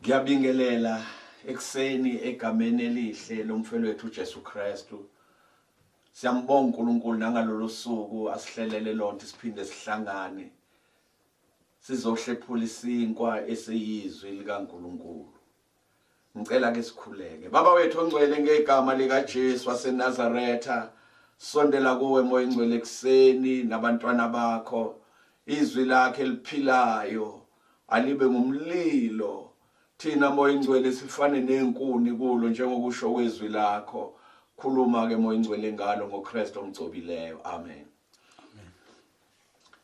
Ngiyabingelela ekuseni egameni elihle lomfelo wethu uJesu Kristu. Siyambonga uNkulunkulu nangalolu suku asihlelele lonke siphinde sihlangane sizohlephula isinkwa esiyizwi likaNkulunkulu. Ngicela ke sikhuleke. Baba wethu ongcwele ngegama likaJesu waseNazaretha, sondela kuwe moya ingcwele ekuseni nabantwana bakho. Izwi lakhe eliphilayo alibe ngumlilo. Thina moya ingcwele sifane nenkuni kulo njengokusho kwezwi lakho. Khuluma ke moya ingcwele ngalo ngoKristu omgcobileyo. Amen.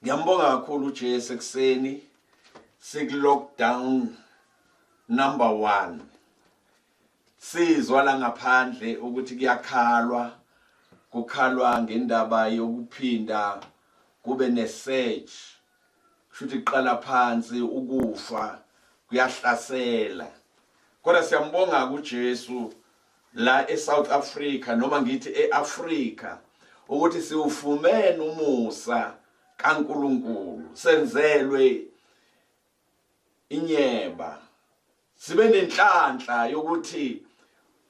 Ngiyambonga kakhulu uJesu ekuseni siku lockdown number 1. Sizwa la ngaphandle ukuthi kuyakhalwa kukhalwa ngendaba yokuphinda kube ne-surge kusho ukuthi kuqala phansi ukufa kuyahlasela kodwa siyambonga kuJesu la eSouth Africa noma ngithi eAfrica ukuthi siwufumene umusa kaNkuluNkulu senzelwe inyeba sibe nenhlanhla yokuthi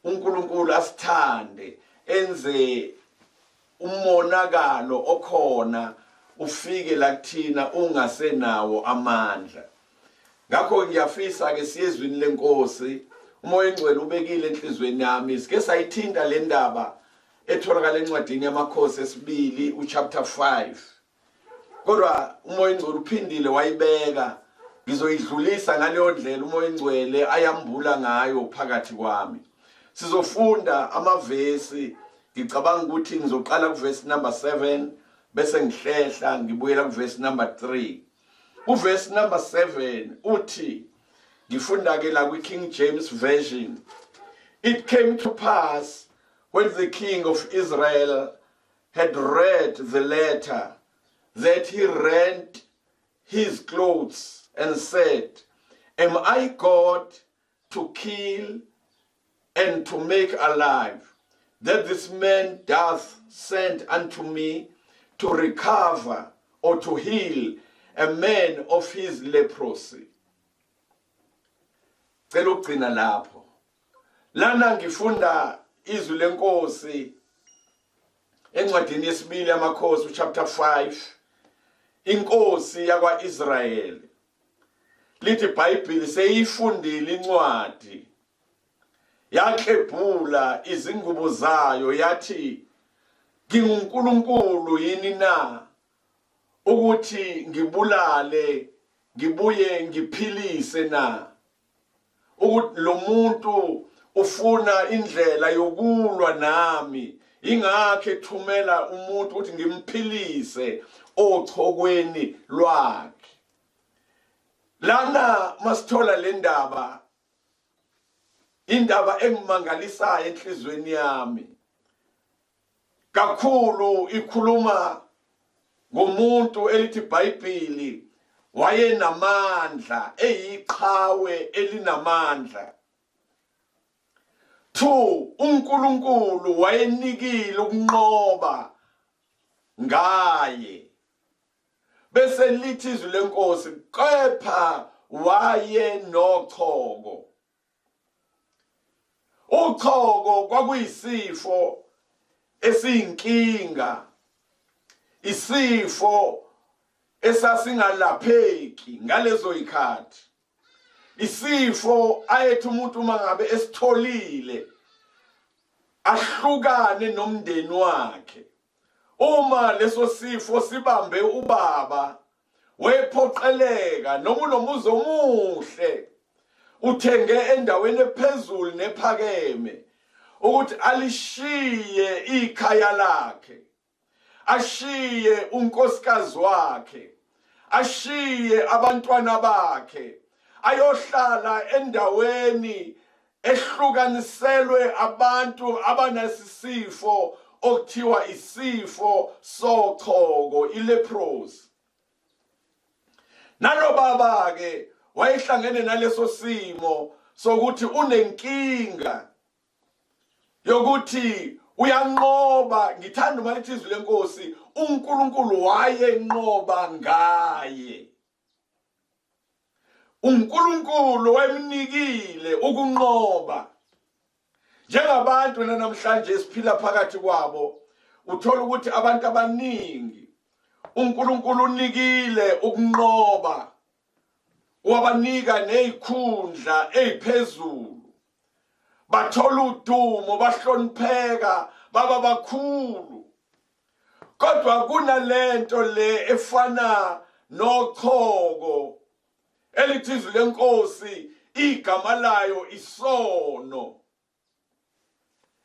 uNkulunkulu asithande enze umonakalo okhona ufike la kuthina ungasenawo amandla. Ngakho ngiyafisa ke siyezwini lenkosi umoya engcwele ubekile enhlizweni yami sike sayithinta le ndaba etholakala encwadini yamakhosi esibili uchapter 5 kodwa umoya ingcwele uphindile wayibeka ngizoyidlulisa ngaleyo ndlela umoya ingcwele ayambula ngayo phakathi kwami sizofunda amavesi ngicabanga ukuthi ngizoqala kuvesi number 7 bese ngihlehla ngibuyela kuvesi number 3 Uvesi number 7 uthi ngifunda ke la kwi King James Version It came to pass when the king of Israel had read the letter that he rent his clothes and said Am I God to kill and to make alive that this man doth send unto me to recover or to heal a man of his leprosy cela ukugcina lapho lana ngifunda izwi lenkosi encwadini yesibili yamakhosi uchapter 5 inkosi yakwaIsrayeli lithi iBhayibheli seyifundile incwadi yaklebhula izingubo zayo yathi nginguNkulunkulu yini na ukuthi ngibulale ngibuye ngiphilise na ukuthi lo muntu ufuna indlela yokulwa nami ingakho ethumela umuntu ukuthi ngimphilise ochokweni lwakhe lana masithola le ndaba indaba engimangalisayo enhlizweni yami kakhulu ikhuluma ngomuntu elithi iBhayibheli wayenamandla eyiqhawe elinamandla 2 uNkulunkulu wayenikile ukunqoba ngaye bese lithi izwi lenkosi kepha wayenochoko Uchoko kwakuyisifo esiyinkinga, isifo esasingalapheki ngalezo yikhathi. Isifo ayethi umuntu uma ngabe esitholile ahlukane nomndeni wakhe. Uma leso sifo sibambe ubaba wayephoqeleka noma unomuzi omuhle uthenge endaweni ephezulu nephakeme ukuthi alishiye ikhaya lakhe ashiye unkosikazi wakhe ashiye abantwana bakhe ayohlala endaweni ehlukaniselwe abantu abanesisifo okuthiwa isifo sochoko ileprosy nalobaba ke wayehlangene naleso simo sokuthi unenkinga yokuthi uyanqoba ngithanda uma lithi izwi lenkosi uNkulunkulu wayenqoba ngaye. uNkulunkulu wayemnikile ukunqoba. Njengabantu namhlanje esiphila phakathi kwabo, uthola ukuthi abantu abaningi uNkulunkulu unikile ukunqoba, wabanika nezikhundla eziphezulu, bathola udumo, bahlonipheka, baba bakhulu. Kodwa kunalento le efana nochoko elithi izwi lenkosi igama layo isono.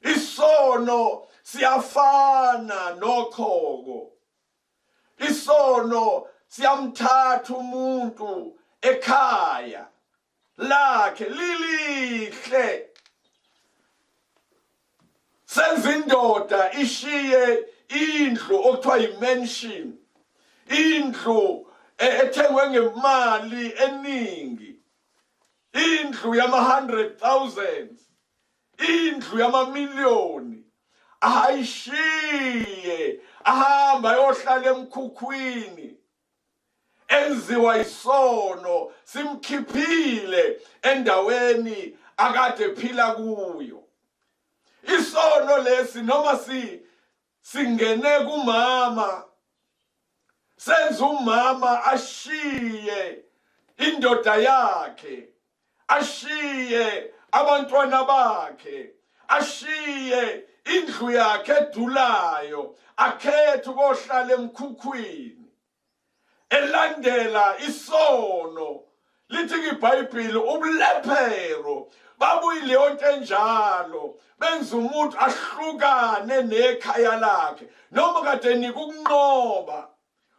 Isono siyafana nochoko. Isono siyamthatha umuntu ekhaya lakhe lilihle, senza indoda ishiye indlu okuthiwa yi-mansion, indlu ethengwe ngemali eningi, indlu yama-hundred thousands, indlu yamamiliyoni, ayishiye ahamba ayohlala emkhukhwini enziwa isono, simkhiphile endaweni akade ephila kuyo. Isono lesi noma si singene kumama, senza umama ashiye indoda yakhe, ashiye abantwana bakhe, ashiye indlu yakhe edulayo, akhethe ukohlala emkhukhwini elandela isono. Lithi iBhayibheli ubulephero babuyileyo nto enjalo, benza umuntu ahlukane nekhaya lakhe noma kade nika ukunqoba.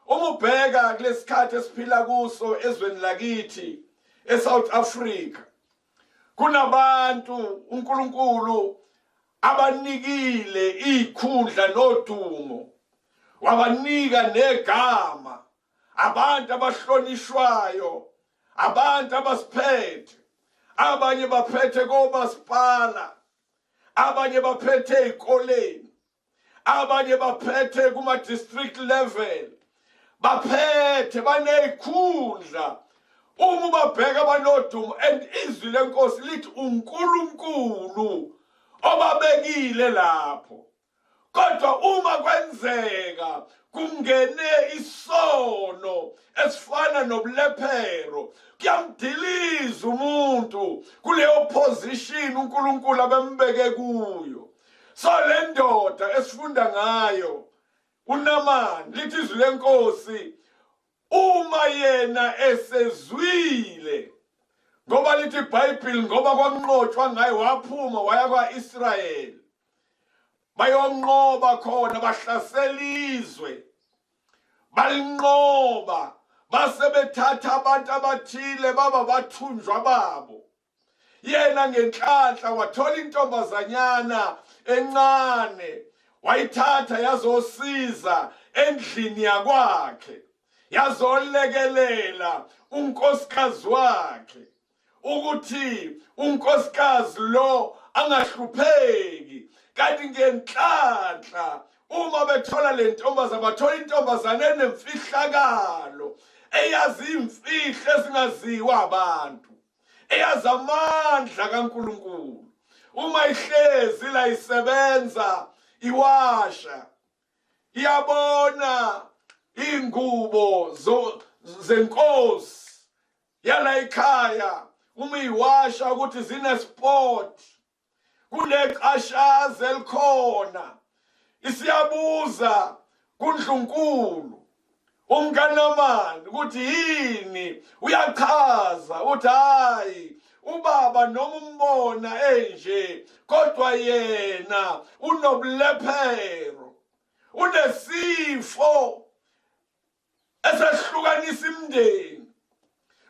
Uma ubheka kulesikhathi esiphila kuso ezweni lakithi eSouth Africa, kunabantu uNkulunkulu abanikile ikhundla nodumo, wabanika negama, abantu abahlonishwayo, abantu abasiphethe, abanye baphethe komasipala, abanye baphethe ezikoleni, abanye baphethe kuma district level, baphethe banezikhundla. Uma ubabheka banodumo, and izwi lenkosi lithi uNkulunkulu obabekile lapho. Kodwa uma kwenzeka kungene isono esifana nobulephero, kuyamdiliza umuntu kuleyo position uNkulunkulu abembeke kuyo. So le ndoda esifunda ngayo uNamani, lithi izwi lenkosi uma yena esezwile, ngoba lithi iBhayibheli ngoba kwanqotshwa ngaye, waphuma waya kwaIsrayeli, bayonqoba khona, bahlasela izwe, balinqoba, base bethatha abantu abathile baba bathunjwa babo. Yena ngenhlanhla wathola intombazanyana encane, wayithatha yazosiza endlini yakwakhe, yazolekelela unkosikazi wakhe ukuthi unkosikazi lo angahlupheki. Kanti ngenhlanhla uma bethola le ntombazana, bathola intombazane enemfihlakalo, eyazi imfihlo ezingaziwa abantu, eyazi amandla kaNkulunkulu. Uma ihlezi la isebenza iwasha, iyabona ingubo zenkosi yala ekhaya, uma iwasha ukuthi zinespot, kuneqashaza elikhona. Isiyabuza kundlunkulu umkaNamani ukuthi yini, uyachaza uthi hayi, ubaba noma umbona enje, kodwa yena unobulephero, unesifo esehlukanisa imindeni,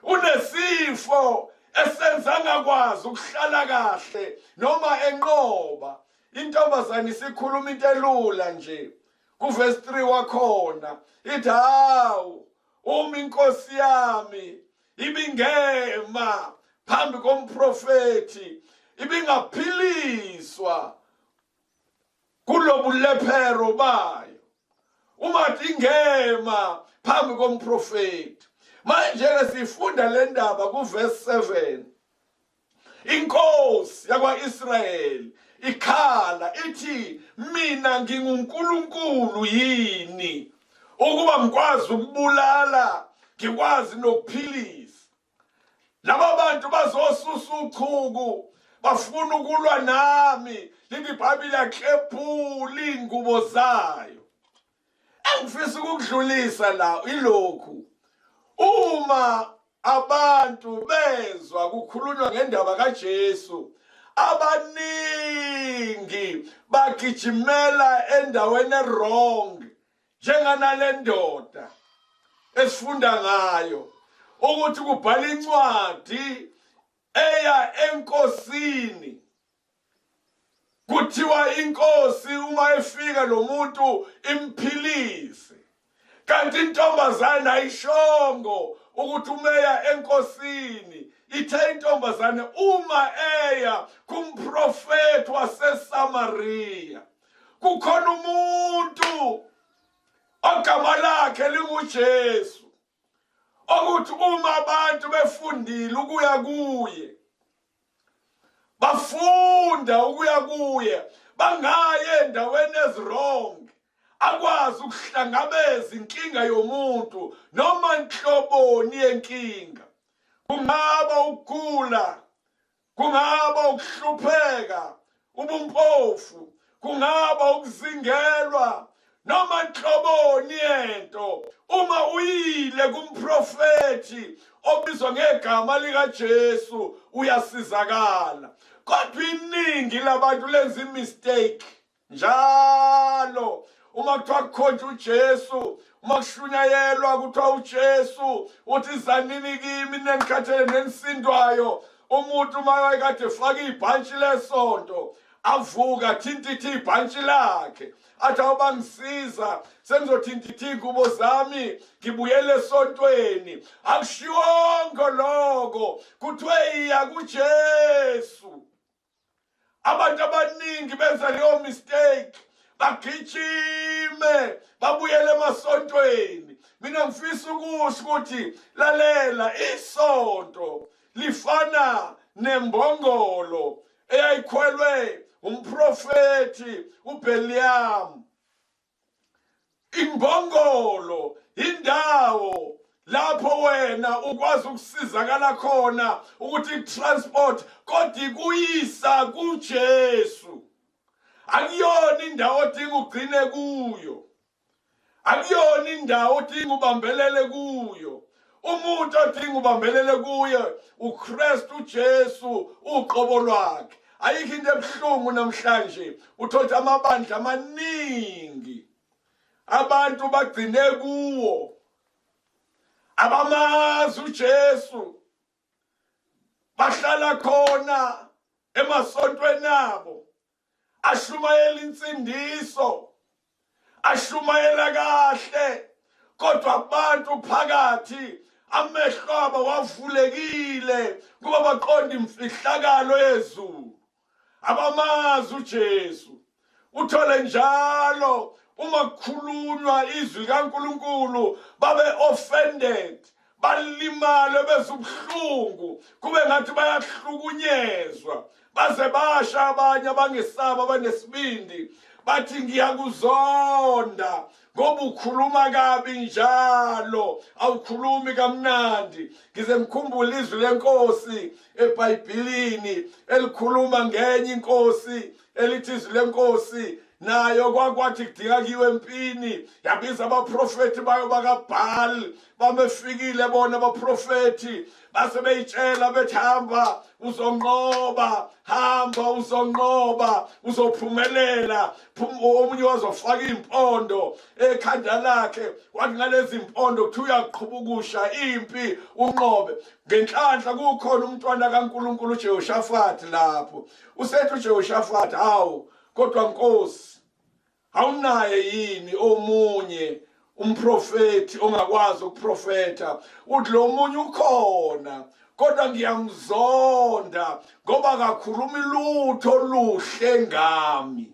unesifo esenza angakwazi ukuhlala kahle noma enqoba. Intombazane isikhuluma into elula nje kuverse 3 wakhona, ithi hawu, uma inkosi yami ibingema phambi komprofethi, ibingaphiliswa kulobulephero bayo. Uma ingema phambi komprofethi. Manje-ke sifunda le ndaba kuvesi 7. Inkosi yakwa-Israyeli ikhala ithi, mina nginguNkulunkulu yini ukuba ngikwazi ukubulala ngikwazi nokuphilisa? Laba bantu bazosusa uchuku, bafuna ukulwa nami. Lithi iBhayibheli yaklephula iy'ngubo zayo. Engifisa ukukudlulisa la ilokhu, uma abantu bezwa kukhulunywa ngendaba kaJesu, abaningi bagijimela endaweni e-wrong, njenganale ndoda esifunda ngayo ukuthi kubhala incwadi eya enkosini. Kuthiwa inkosi uma efika lo muntu imphilise, kanti intombazane ayishongo ukuthi umeya enkosini. Ithe intombazane uma eya kumprofethi waseSamaria, kukhona umuntu ogama lakhe linguJesu, okuthi uma abantu befundile ukuya kuye, bafunda ukuya kuye, bangaye endaweni eziwrong, akwazi ukuhlangabeza inkinga yomuntu noma inhloboni yenkinga. Kungaba ukugula, kungaba ukuhlupheka, ubumpofu, kungaba ukuzingelwa, noma inhloboni yento. Uma uyile kumprofethi obizwa ngegama likaJesu, uyasizakala. Kodwa iningi labantu lenza imistake njalo. Uma kuthiwa kukhonjwa uJesu, uma kushunyayelwa kuthiwa uJesu uthi zanini kimi nenikhathele nenisindwayo, umuntu uma wayekade efaka ibhantshi lesonto avuka athintithe ibhantshi lakhe, athi awubangisiza sengizothintitha iy'ngubo zami ngibuyele esontweni. Akushiwongo loko, kuthiwe iya kuJesu. Abantu abaningi benza leyo mistake, bagijime babuyele emasontweni. Mina ngifisa ukusho ukuthi lalela, isonto lifana nembongolo eyayikhwelwe umprofethi uBeliam. Imbongolo indawo lapho wena ukwazi ukusizakala khona ukuthi i-transport, kodwa ikuyisa kuJesu. Akuyona indawo odinga ugcine kuyo, akuyona indawo odinga ubambelele kuyo. Umuntu odinga ubambelele kuye uKristu Jesu uqobo lwakhe. Ayikho into ebuhlungu namhlanje, uthola amabandla amaningi abantu bagcine kuwo abamazi uJesu, bahlala khona emasontweni abo, ashumayela insindiso, ashumayela kahle, kodwa abantu phakathi amehlo abo wavulekile kuba baqonda imfihlakalo yezulu, abamazi uJesu. Uthole njalo uma kukhulunywa izwi kaNkuluNkulu babe offended, balimale, bezubuhlungu, kube ngathi bayahlukunyezwa, baze basha abanye abangesaba abanesibindi bathi ngiyakuzonda ngoba ukhuluma kabi njalo, awukhulumi kamnandi. Ngize ngikhumbule izwi lenkosi eBhayibhelini elikhuluma ngenye inkosi, elithi izwi lenkosi nayo kwakwathi kudinga kuyiwe empini, yabiza abaprofethi bayo bakaBhali. Bamefikile bona abaprofethi, base beyitshela bethi hamba uzonqoba, hamba uzonqoba, uzophumelela. Omunye wazofaka impondo ekhanda lakhe, wathi ngalezi impondo kuthiwa uyaqhubukusha impi unqobe. Ngenhlanhla kukhona umntwana kaNkuluNkulu uJehoshafati lapho. Usethi uJehoshafati, hawu kodwa Nkosi, awunaye yini omunye umprofethi ongakwazi ukuprofetha? Uthi lo munye ukhona, kodwa ngiyamzonda ngoba akakhulumi lutho luhle ngami.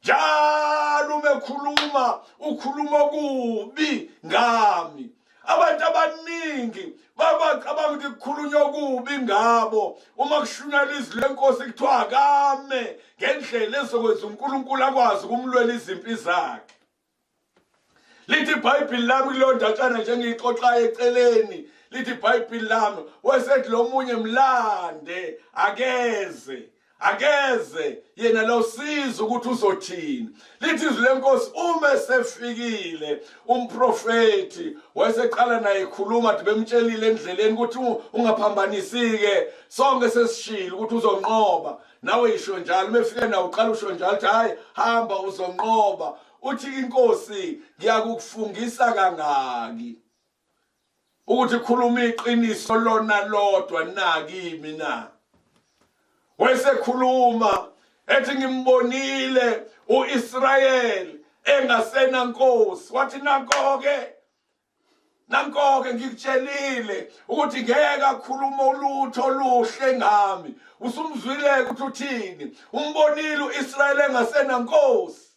Njalo uma ekhuluma ukhuluma okubi ngami. Abantu abaningi babacabanga ukuthi kukhulunywa okubi ngabo uma kushunyayelwa izwi lenkosi kuthiwa akame ngendlela ezokwenza uNkulunkulu akwazi ukumlwela izimpi zakhe. Lithi iBhayibheli lami kuleyo ndatshana nje engiyixoxayo eceleni, lithi iBhayibheli lami wesethi lo munye mlande akeze akeze yena lo siza ukuthi uzothini. Lithi izwi lenkosi uma esefikile umprofethi wayeseqala naye ekhuluma athi bemtshelile endleleni ukuthi ungaphambanisi-ke sonke sesishilo ukuthi uzonqoba nawe yisho njalo uma efike nawe uqala usho njalo ukuthi hhayi hamba uzonqoba uthi inkosi ngiyakukufungisa kangaki ukuthi khuluma iqiniso lona lodwa na kimi na wayesekhuluma ethi ngimbonile uIsrayeli engasenankosi wathi nanko-ke nanko-ke ngikutshelile ukuthi ngeke akhuluma ulutho oluhle ngami usumzwile-ke ukuthi uthini umbonile u-israyeli engasenankosi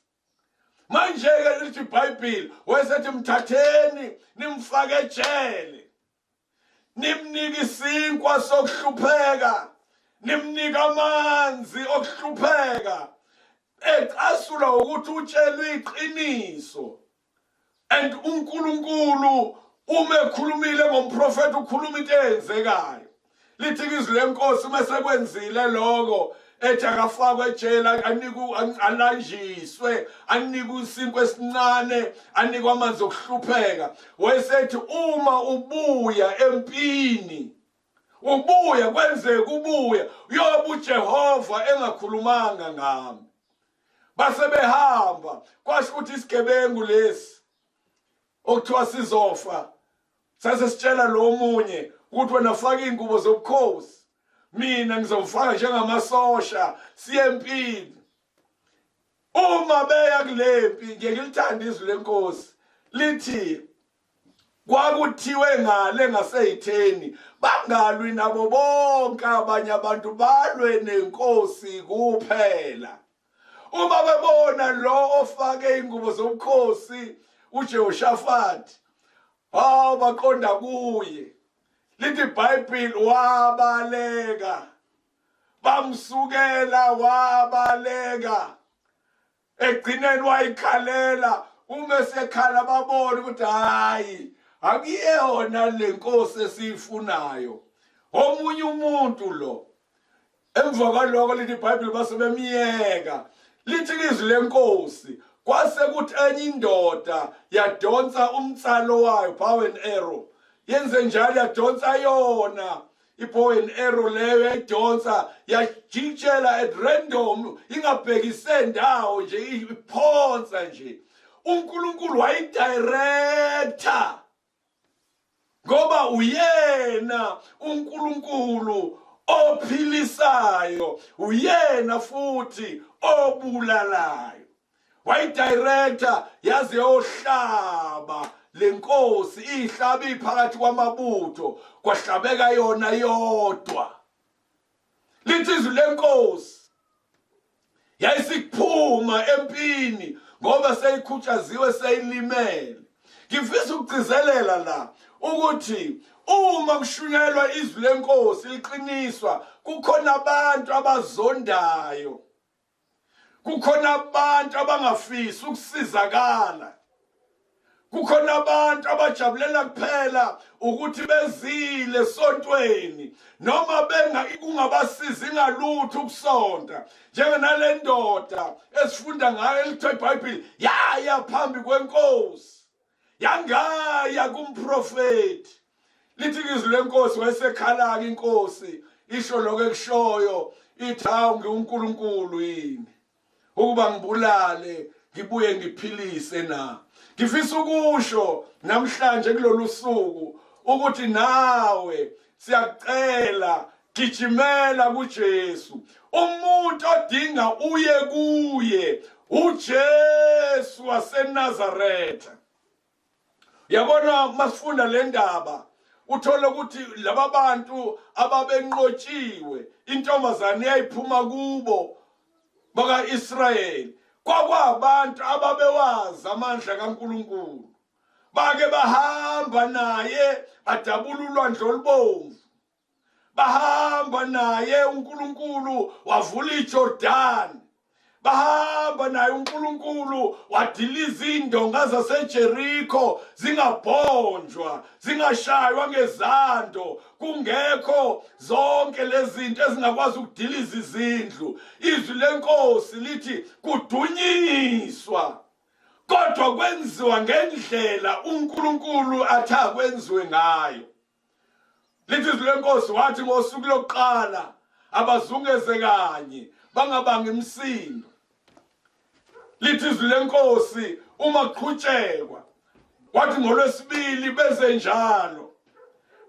manje-ke lithi ibhayibhili wayesethi mthatheni nimfake ejele nimnike isinkwa sokuhlupheka nimnike amanzi okuhlupheka ecasula ukuthi utshelwe iqiniso and uNkulunkulu uma ekhulumile ngomprofeti ukhuluma into eyenzekayo lithi izwi lenkosi uma sekwenzile lokho ethi akafakwe ejele anikwe alanjiswe anikwe isinkwa esincane anikwe amanzi okuhlupheka wayesethi uma ubuya empini ubuya kwenzeka ubuya uyobe uJehova engakhulumanga ngami base behamba kwasho ukuthi isigebengu lesi okuthiwa sizofa sase sitshela lo munye ukuthi wena faka iy'ngubo zobukhosi mina ngizomfaka njengamasosha siye empini uma beya kulempi ngeke ngilithande izwi lenkosi lithi kwakuthiwe ngale ngaseyitheni bangalwi nabo bonke abanye abantu balwe nenkosi kuphela uma bebona lo ofake ingubo zobukhosi uJehoshafati hawu baqonda kuye lithi iBhayibheli wabaleka bamsukela wabaleka egcineni wayikhalela uma esekhala babona ukuthi hayi akuyona le nkosi esiyifunayo omunye umuntu lo emva kwaloko lithi iBhayibheli base bemyeka lithi izwi lenkosi kwase kuthi enye indoda yadonsa umtsalo wayo bow and arrow yenze njalo yadonsa yona i-bow and arrow leyo yayidonsa yajikijela at random ingabhekise ndawo nje iphonsa nje uNkulunkulu wayidirector ngoba uyena uNkulunkulu ophilisayo uyena futhi obulalayo wayidirector yaze yohlaba lenkosi ihlaba iphakathi kwamabutho kwahlabeka yona yodwa lithi izwi lenkosi yayisikuphuma empini ngoba seyikhutshaziwe seyilimele ngifisa ukugcizelela la ukuthi uma kushunyayelwa izwi lenkosi liqiniswa kukhona abantu abazondayo kukhona abantu abangafisi ukusizakala kukhona abantu abajabulela kuphela ukuthi bezile esontweni noma benga kungabasizi ngalutho ukusonta njenganale ndoda esifunda ngayo elithiwa iBhayibheli yaya phambi kwenkosi yangaya kumprofeti lithi izwi lenkosi wayesekhala-ke inkosi isho lokho ekushoyo ithi hawu ngiwunkulunkulu yini ukuba ngibulale ngibuye ngiphilise na ngifisa ukusho namhlanje kulolu suku ukuthi nawe siyakucela gijimela kuJesu umuntu odinga uye kuye uJesu waseNazaretha yabona masifunda le ndaba uthole ukuthi laba bantu ababenqotshiwe intombazane yayiphuma kubo baka-Israyeli kwakwabantu ababewazi amandla kaNkulunkulu. Bake bahamba naye badabula ulwandle olubomvu. Bahamba naye uNkulunkulu wavula iJordan. Bahamba naye uNkulunkulu wadiliza indonga zaseJeriko zingabhonjwa, zingashaywa ngezando, kungekho zonke lezinto ezingakwazi ukudiliza izindlu. Izwi lenkosi lithi kudunyiswa kodwa kwenziwa ngendlela uNkulunkulu athi akwenziwe ngayo. Lithi izwi lenkosi wathi ngosuku lokuqala abazungeze kanye bangabangi imisindo. Lithi izwi lenkosi uma kuqhutshekwa wathi ngolwesibili benze njalo,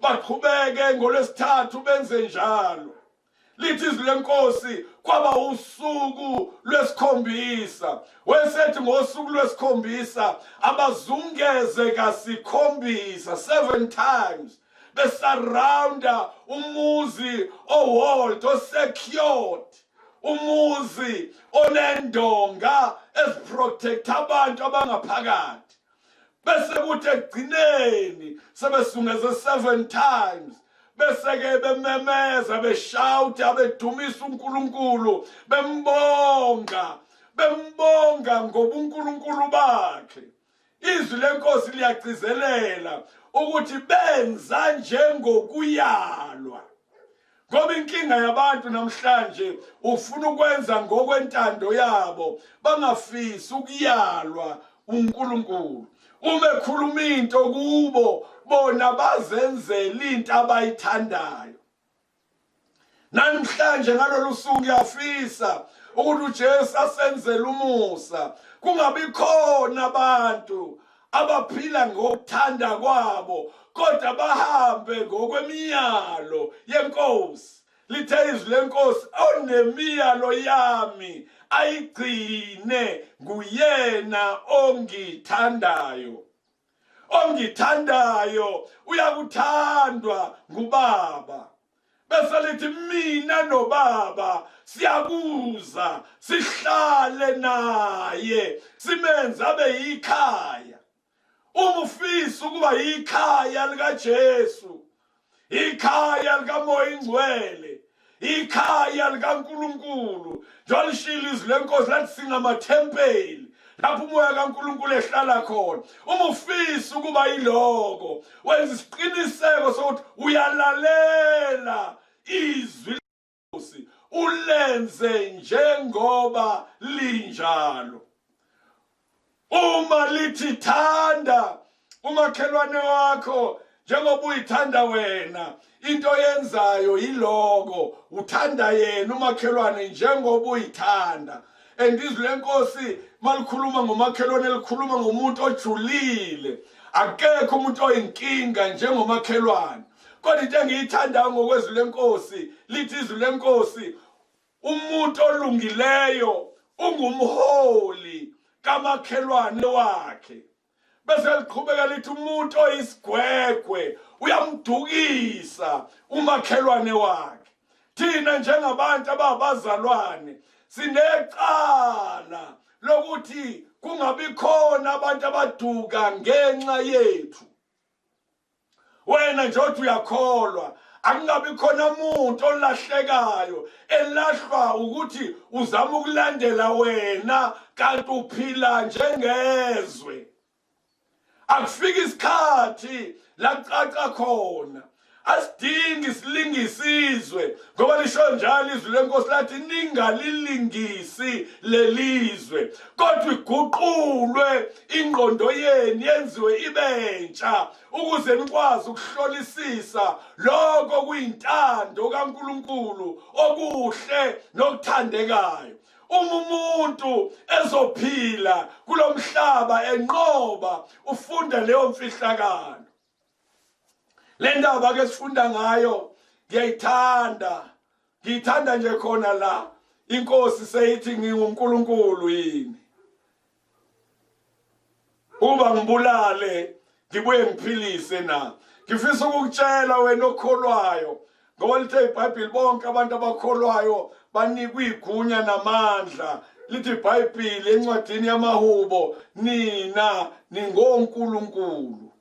baqhubeke ngolwesithathu benze njalo. Lithi izwi lenkosi kwaba usuku lwesikhombisa, wesethi ngosuku lwesikhombisa abazungeze kasikhombisa, 7 times, besurrounda umuzi owalled, osecured, umuzi onendonga eziprotect abantu abangaphakathi. Bese kuthi ekugcineni sebesungeze 7 times, bese ke bememeza, beshouta, bedumisa uNkulunkulu, bembonga, bembonga ngobuNkulunkulu bakhe. Izwi lenkosi liyagcizelela ukuthi benza njengokuyalwa. Ngoba inkinga yabantu namhlanje ufuna ukwenza ngokwentando yabo, bangafisi ukuyalwa uNkulunkulu. Uma ekhuluma into kubo, bona bazenzela into abayithandayo. Namhlanje ngalolu suku ngiyafisa ukuthi uJesu asenzele umusa, kungabi khona abantu abaphila ngokuthanda kwabo, kodwa bahambe ngokwemiyalo yenkosi. Lithe izwi lenkosi, onemiyalo yami ayigcine nguyena ongithandayo. Ongithandayo uyakuthandwa ngubaba. Bese lithi mina nobaba siyakuza sihlale naye simenze abe yikhaya. Uma ufisa ukuba yikhaya likaJesu, ikhaya likaMoya Ingcwele, ikhaya likaNkulunkulu, njengoba lishilo izwi lenkosi lathi singamathempeli lapho umoya kaNkulunkulu ehlala khona. Uma ufisa ukuba yiloko, wenza isiqiniseko sokuthi uyalalela izwi lenkosi, ulenze njengoba linjalo. Uma lithi thanda umakhelwane wakho njengoba uyithanda wena, into oyenzayo yiloko, uthanda yena umakhelwane njengoba uyithanda. And izwi lenkosi malikhuluma ngomakhelwane likhuluma ngomuntu ojulile. Akekho umuntu oyinkinga njengomakhelwane. Kodwa into engiyithandayo ngokwezwi lenkosi, lithi izwi lenkosi umuntu olungileyo ungumholi kamakhelwane wakhe. Bese liqhubeka lithi umuntu oyisigwegwe uyamdukisa umakhelwane wakhe. Thina njengabantu ababazalwane sinecala lokuthi kungabi khona abantu abaduka ngenxa yethu. Wena nje othi uyakholwa, akungabi khona umuntu olahlekayo elahlwa ukuthi uzama ukulandela wena kanti uphila njengezwe. Akufika isikhathi la kucaca khona, asidingi silingise izwe, ngoba lisho njalo izwi lenkosi lathi ningalilingisi lelizwe, kodwa iguqulwe ingqondo yenu yenziwe ibentsha ukuze nikwazi ukuhlolisisa lokho kuyintando kaNkulunkulu okuhle nokuthandekayo. Uma umuntu ezophila kulomhlaba enqoba, ufunda leyo mfihlakalo. Le ndaba ke sifunda ngayo ngiyayithanda, ngiyithanda nje khona la inkosi seyithi nginguNkulunkulu yini, uba ngibulale ngibuye ngiphilise na? Ngifisa ukukutshela wena okholwayo, ngoba lithe iBhayibheli bonke abantu abakholwayo banikwe igunya namandla Lithi iBhayibheli encwadini yamaHubo, nina ningonkulunkulu.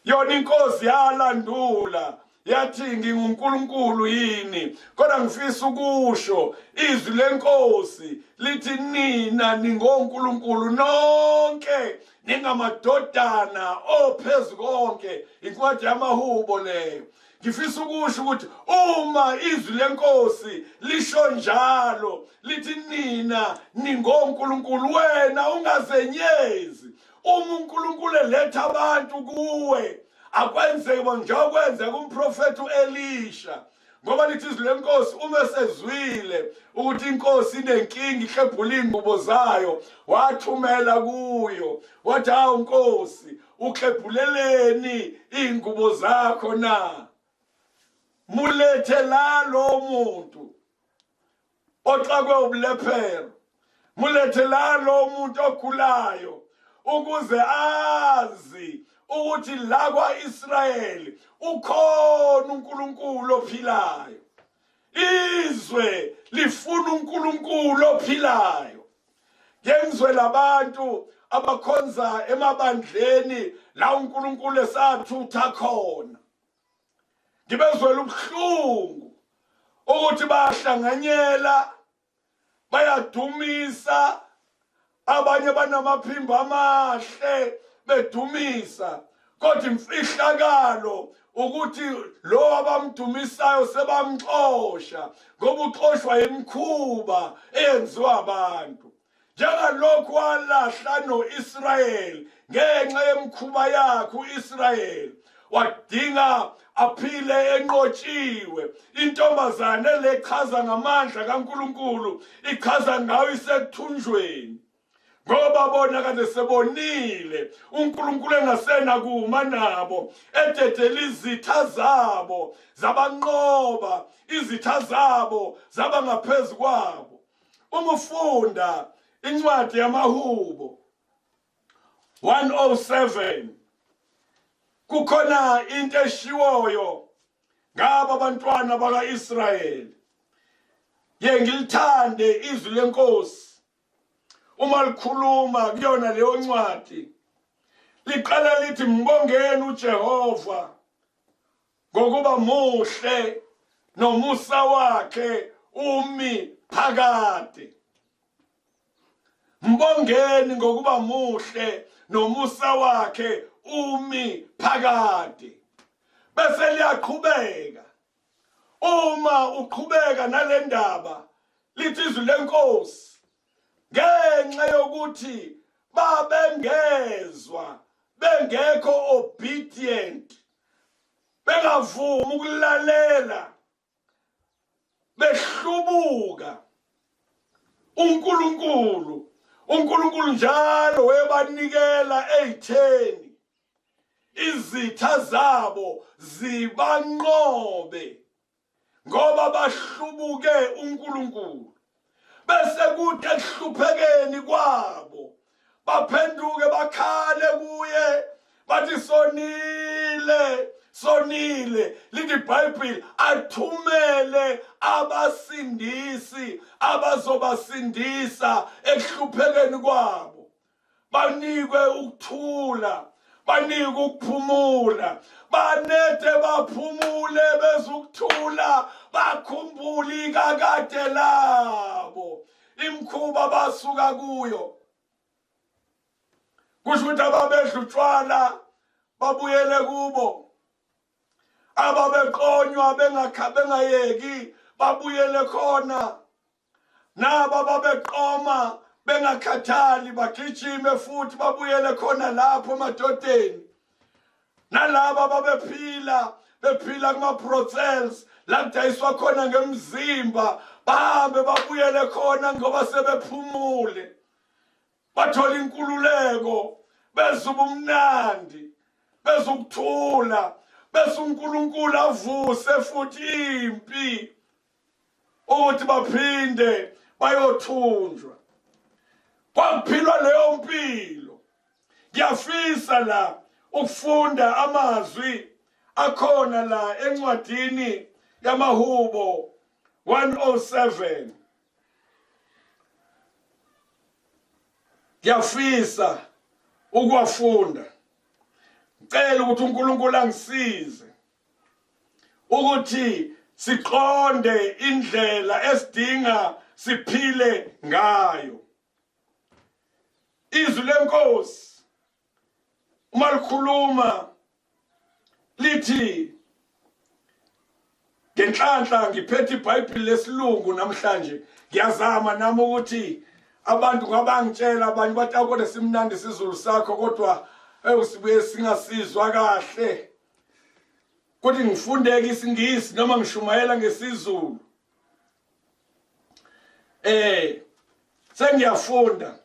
Yona inkosi yalandula yathi nginguNkulunkulu yini, kodwa ngifisa ukusho izwi lenkosi lithi nina ningonkulunkulu nonke ningamadodana ophezu konke. Incwadi yamaHubo leyo. Ngifisa ukusho ukuthi uma izwi lenkosi lisho njalo lithi nina ningonkulunkulu, wena ungazenyezi. Uma uNkulunkulu eletha abantu kuwe, akwenzeke njengokwenzeka kumprofethi uElisha, ngoba lithi izwi lenkosi uma esezwile ukuthi inkosi inenkinga ihlebhula iy'ngubo zayo, wathumela kuyo wathi, hawu nkosi, uklebhuleleni iy'ngubo zakho na? Mulethe la lo muntu oxakwe ubulephero, mulethe la lo muntu ogulayo, ukuze azi ukuthi la kwa-Israyeli ukhona uNkulunkulu ophilayo. Izwe lifuna uNkulunkulu ophilayo. Ngengizwe labantu abakhonza emabandleni la uNkulunkulu esathutha khona, ngibezwela ubuhlungu ukuthi bayahlanganyela, bayadumisa, abanye banamaphimbo amahle bedumisa, kodwa imfihlakalo ukuthi lo abamdumisayo sebamxosha, ngoba uxoshwa imikhuba eyenziwa abantu. Njengalokhu walahla no-Israyeli ngenxa yemikhuba yakhe, u-Israyeli wadinga aphile enqotshiwe. Intombazane lechaza ngamandla kaNkulunkulu ichaza ngayo isekuthunjweni, ngoba bona kade sebonile uNkulunkulu engasena kuma nabo, ededela izitha zabo zabanqoba, izitha zabo zaba ngaphezu kwabo. Uma ufunda incwadi yamaHubo 107, kukhona into eshiwoyo ngaba abantwana bakaIsrayeli. Ye ngilithande izwi lenkosi uma likhuluma kuyona leyo ncwadi, liqala lithi mbongeni uJehova ngokuba muhle nomusa wakhe umi phakade. Mbongeni ngokuba muhle nomusa wakhe umi phakade. Bese liyaqhubeka. Uma uqhubeka nalendaba lithi izwi lenkosi, ngenxa yokuthi babengezwa, bengekho obedient, bengavumi ukulalela, behlubuka uNkulunkulu, uNkulunkulu njalo webanikela eyitheni, izitha zabo zibanqobe ngoba bahlubuke uNkulunkulu. Bese kuthi ekuhluphekeni kwabo baphenduke bakhale kuye bathi sonile, sonile. Lithi iBhayibheli athumele abasindisi abazobasindisa ekuhluphekeni kwabo, banikwe ukuthula, banikwe ukuphumula, banede baphumule bezukuthula, bakhumbule ikakade labo, imkhuba basuka kuyo. Kusho ukuthi ababedla utshwala babuyele kubo, ababeqonywa bengayeki babuyele khona, naba babeqoma bengakhathali bagijime futhi babuyele khona lapho emadodeni, nalaba babephila bephila kuma-brothels la kudayiswa khona ngemzimba bahambe babuyele khona ngoba sebephumule, bathola inkululeko, bezwa ubumnandi, bezwa ukuthula, bese uNkulunkulu avuse futhi impi ukuthi baphinde bayothunjwa. Kwakuphilwa leyo mpilo. Ngiyafisa la ukufunda amazwi akhona la encwadini yamaHubo 107. Ngiyafisa ukuwafunda. Ngicela ukuthi uNkulunkulu angisize ukuthi siqonde indlela esidinga siphile ngayo. Izwi lenkosi uma likhuluma lithi ngenhlanhla ngiphethe iBhayibheli lesilungu namhlanje ngiyazama nami ukuthi abantu ngabangitshela abanye bathi akona simnandi isizulu sakho kodwa ewusibuye singasizwa kahle kuthi ngifundeke isingisi noma ngishumayela ngesizulu eh sengiyafunda.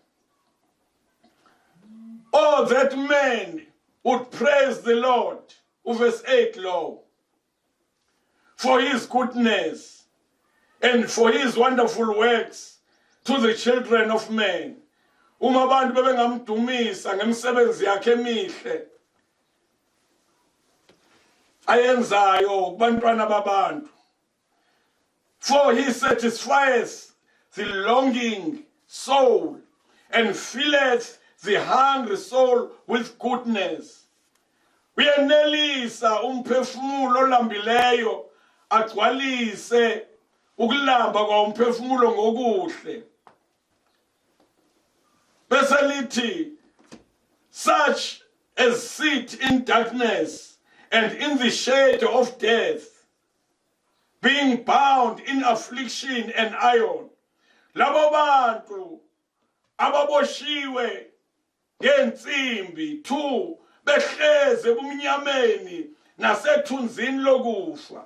Oh, that man would praise the Lord, uverse 8 lowo, for his goodness and for his wonderful works to the children of men. Uma abantu bebengamdumisa ngemisebenzi yakhe emihle ayenzayo kubantwana babantu. For he satisfieth the longing soul and filleth the hungry soul with goodness. Uyenelisa umphefumulo olambileyo agcwalise ukulamba kwawumphefumulo ngokuhle. Bese lithi such as sit in darkness and in the shade of death being bound in affliction and iron. Labo bantu ababoshiwe ngensimbi 2 behleze ebumnyameni nasethunzini lokufa.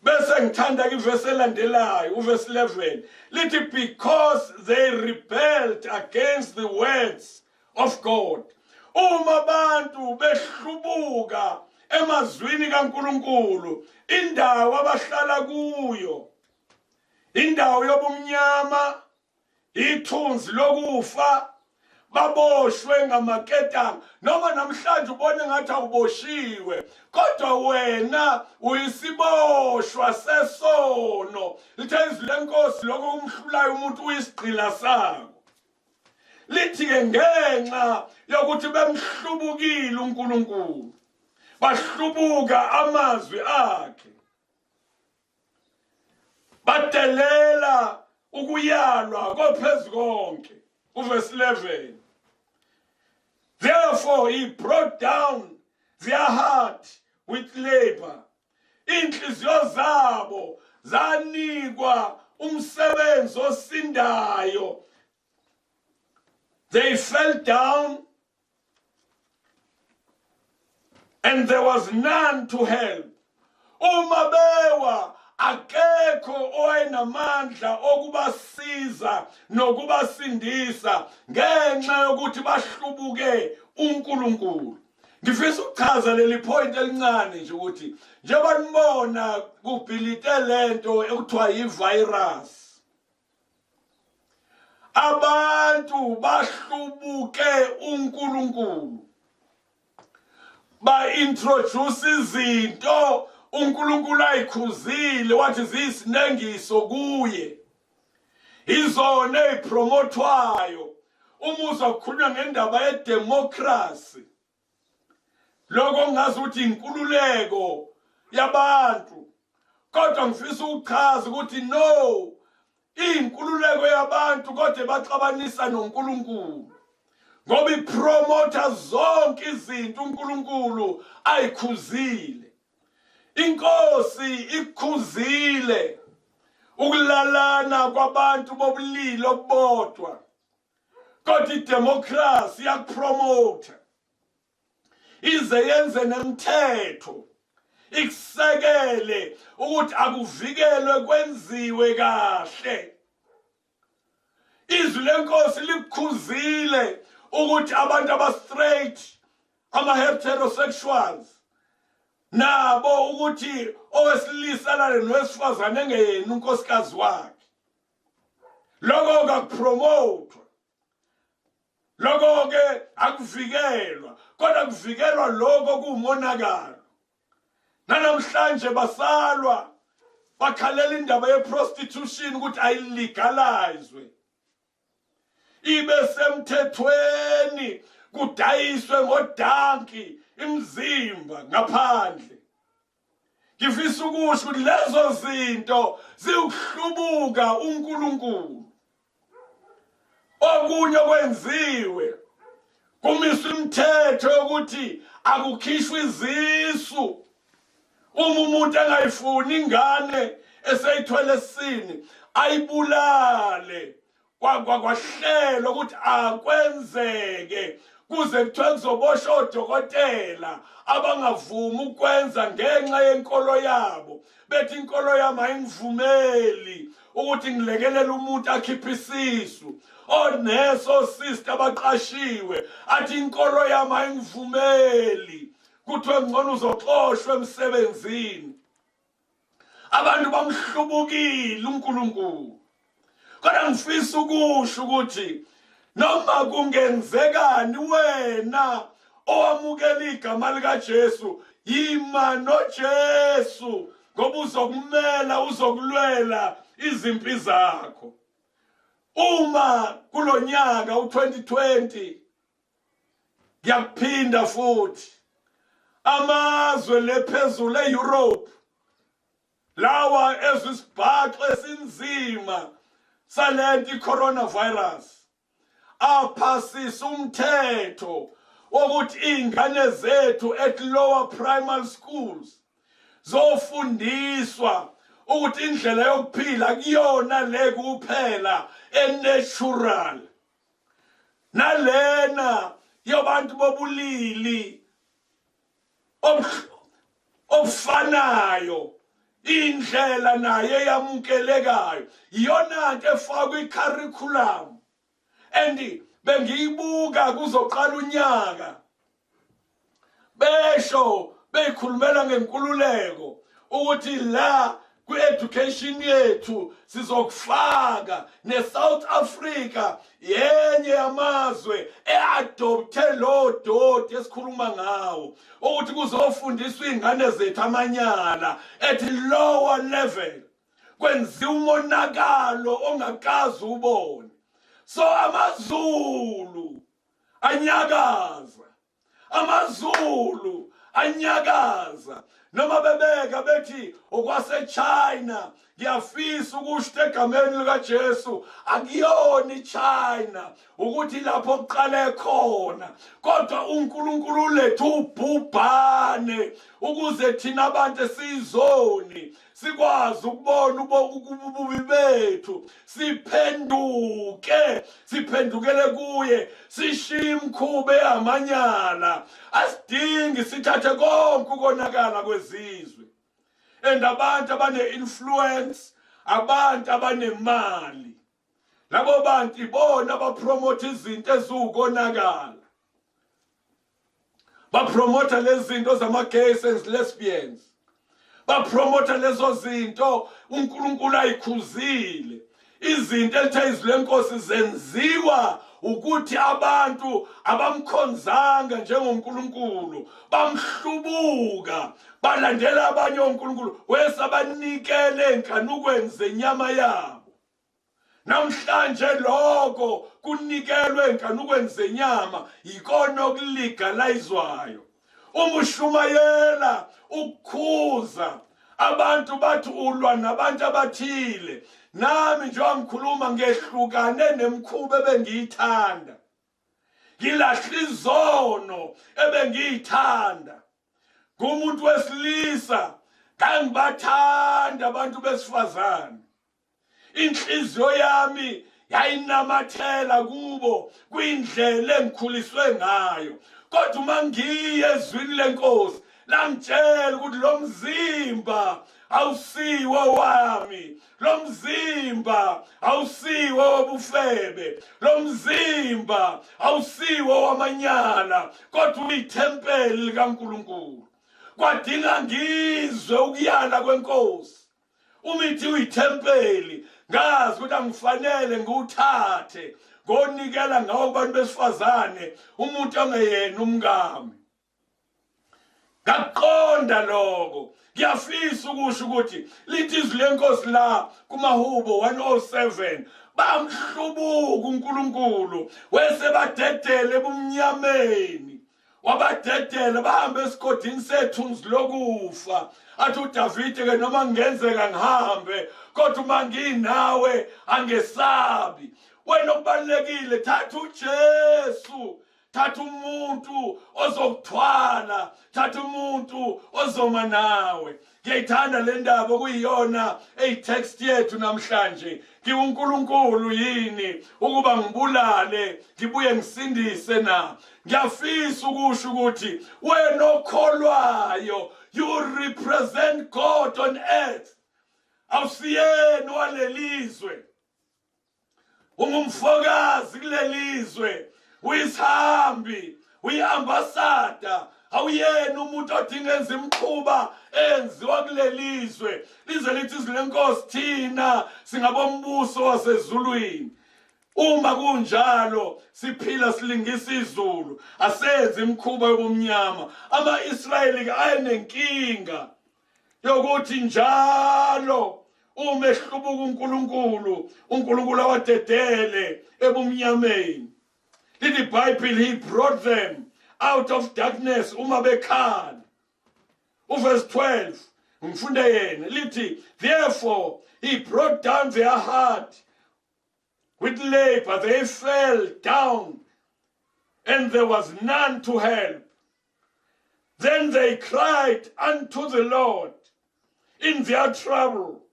Bese ngithanda ivesi elandelayo uvesi 11 lithi because they rebelled against the words of God. Uma abantu behlubuka emazwini kaNkuluNkulu, indawo abahlala kuyo indawo yobumnyama, ithunzi lokufa, baboshwe ngamaketanga. Noma namhlanje ubone ngathi awuboshiwe, kodwa wena uyisiboshwa sesono. Lithe izwi lenkosi lokho kumhlulayo umuntu uyisigqila sako. Lithi-ke ngenxa yokuthi bemhlubukile uNkulunkulu, bahlubuka amazwi akhe, badelela ukuyalwa kophezu konke. Uverse 11, therefore he brought down their heart with labor. Inhliziyo zabo zanikwa umsebenzi osindayo. They fell down and there was none to help. Uma bewa akekho owayenamandla okubasiza nokubasindisa ngenxa yokuthi bahlubuke uNkulunkulu. Ngifisa ukuchaza leli point elincane nje ukuthi njengoba nibona kubhilite lento ekuthiwa yi-virus, abantu bahlubuke uNkulunkulu, ba-introduce izinto uNkulunkulu ayikhuzile wathi ziyisinengiso kuye, izona ezipromothwayo. Uma uzwa kukhulunywa ngendaba yedemocracy, lokho ngingazi ukuthi inkululeko yabantu, kodwa ngifisa ukuchaza ukuthi no, inkululeko yabantu kodwa baxabanisa noNkulunkulu, ngoba ipromotha zonke izinto uNkulunkulu ayikhuzile. Inkosi ikhuzile ukulalana kwabantu bobulili obodwa, kodwa idemocracy iyakupromotha ize yenze nemithetho ikusekele ukuthi akuvikelwe kwenziwe kahle. Izwi lenkosi likukhuzile ukuthi abantu aba-straight, ama-heterosexuals, nabo ukuthi owesilisa alale nowesifazane engeyena unkosikazi wakhe. Lokho kakupromothwa, lokho-ke akuvikelwa, kodwa kuvikelwa lokho kuwumonakalo. Nanamhlanje basalwa bakhalela indaba ye-prostitution ukuthi ayilegalizwe. ibe semthethweni, kudayiswe ngodanki imizimba ngaphandle. Ngifisa ukusho ukuthi lezo zinto ziwukuhlubuka uNkulunkulu. Okunye okwenziwe kumiswa imithetho yokuthi akukhishwe izisu uma umuntu engayifuni ingane eseyithwele esisini ayibulale. Kwahlelwa ukuthi akwenzeke kuze kuthiwe kuzoboshwa odokotela abangavumi ukwenza ngenxa yenkolo yabo, bethi inkolo yami ayingivumeli ukuthi ngilekelele umuntu akhiphe isisu. Onesi, osista abaqashiwe athi inkolo yami ayingivumeli, kuthiwe ngcono uzoxoshwa emsebenzini. Abantu bamhlubukile uNkulunkulu. Kodwa ngifisa ukusho ukuthi noma kungenzekani, wena owamukela igama likaJesu, yima noJesu, ngoba uzokumela, uzokulwela izimpi zakho. Uma kulonyaka u2020, ngiyakuphinda futhi, amazwe lephezulu eEurope lawa ezwisibhaxo esinzima salento iCoronavirus, aphasisa umthetho wokuthi izingane zethu at lower primary schools zofundiswa ukuthi indlela yokuphila kuyona le kuphela enatural, nalena yabantu bobulili obufanayo, indlela naye eyamukelekayo, iyona nto efakwa i-curriculum. And bengiyibuka kuzoqala unyaka besho beyikhulumela ngenkululeko ukuthi la kwi-education yethu sizokufaka ne-South Africa yenye yamazwe e-adopte lo doti esikhuluma ngawo, ukuthi kuzofundiswa iy'ngane zethu amanyala at lower level, kwenziwa umonakalo ongakaze ubone. So amaZulu anyakaza, amaZulu anyakaza, noma bebeka bethi okwaseChina. Ngiyafisa ukusho egameni likaJesu, akuyona iChina ukuthi lapho kuqale khona, kodwa uNkulunkulu ulethe ubhubhane ukuze thina abantu esiyizoni sikwazi ukubona ububi bethu, siphenduke, siphendukele kuye, sishiye imikhuba eyamanyala. Asidingi sithathe konke ukonakala kwezizwe. And abantu abane-influence, abantu abanemali, labo bantu ibona abapromotha izinto eziwukonakala, bapromotha lezi zinto zama-gays and lesbians, bapromotha lezo zinto uNkulunkulu ayikhuzile, izinto elithe izwi lenkosi zenziwa ukuthi abantu abamkhonzanga njengoNkulunkulu, bamhlubuka, balandela abanye onkulunkulu, wesabanikele enkanukweni zenyama yabo. Namhlanje lokho kunikelwe enkanukweni zenyama yikona okulegalizwayo. Uma ushumayela ukukhuza abantu bathi ulwa nabantu abathile. Nami njengoba ngikhuluma ngehlukane nemikhuba ebengiyithanda, ngilahla izono ebengiyithanda. Ngumuntu wesilisa, ngangibathanda abantu besifazane, inhliziyo yami yayinamathela kubo kwindlela engikhuliswe ngayo. Kodwa uma ngiye ezwini lenkosi, langitshela ukuthi lo mzimba awusiwo wami, lo mzimba awusiwo wobufebe, lo mzimba awusiwo wamanyala, kodwa uyithempeli likaNkulunkulu. Kwadinga ngizwe ukuyala kwenkosi. Uma ithi uyithempeli, ngazi ukuthi angifanele ngiwuthathe ngonikela ngawo kubantu besifazane, umuntu ongeyena umkami. Ngakuqonda lokho. Ngiyafisa ukusho ukuthi lithi izwi lenkosi la kumahubo 107 bamhlubuka uNkulunkulu wese badedele ebumnyameni wabadedela bahambe esigodini sethunzi lokufa athi uDavide ke noma ngenzeka ngihambe kodwa uma nginawe angesabi wena okubalekile thatha uJesu thatha umuntu ozokuthwala thatha umuntu ozoma nawe ngiyayithanda le ndaba okuyiyona eyi-text yethu namhlanje ngiwunkulunkulu yini ukuba ngibulale ngibuye ngisindise na ngiyafisa ukusho ukuthi wena okholwayo you represent god on earth awusiyeni walelizwe ungumfokazi kulelizwe uyisihambi uyi-ambasada awuyena umuntu odinga enza imikhuba enziwa kulelizwe lize lithi izwi lenkosi thina singabombuso wasezulwini uma kunjalo siphila silingisa izulu asenze imikhuba yobumnyama ama-Israyeli ke ayenenkinga yokuthi njalo uma ehlubuka uNkulunkulu uNkulunkulu awadedele ebumnyameni lithi iBhayibheli he brought them out of darkness uma bekhala uverse 12 ngifunde yena lithi therefore he brought down their heart with labor they fell down and there was none to help Then they cried unto the Lord in their trouble,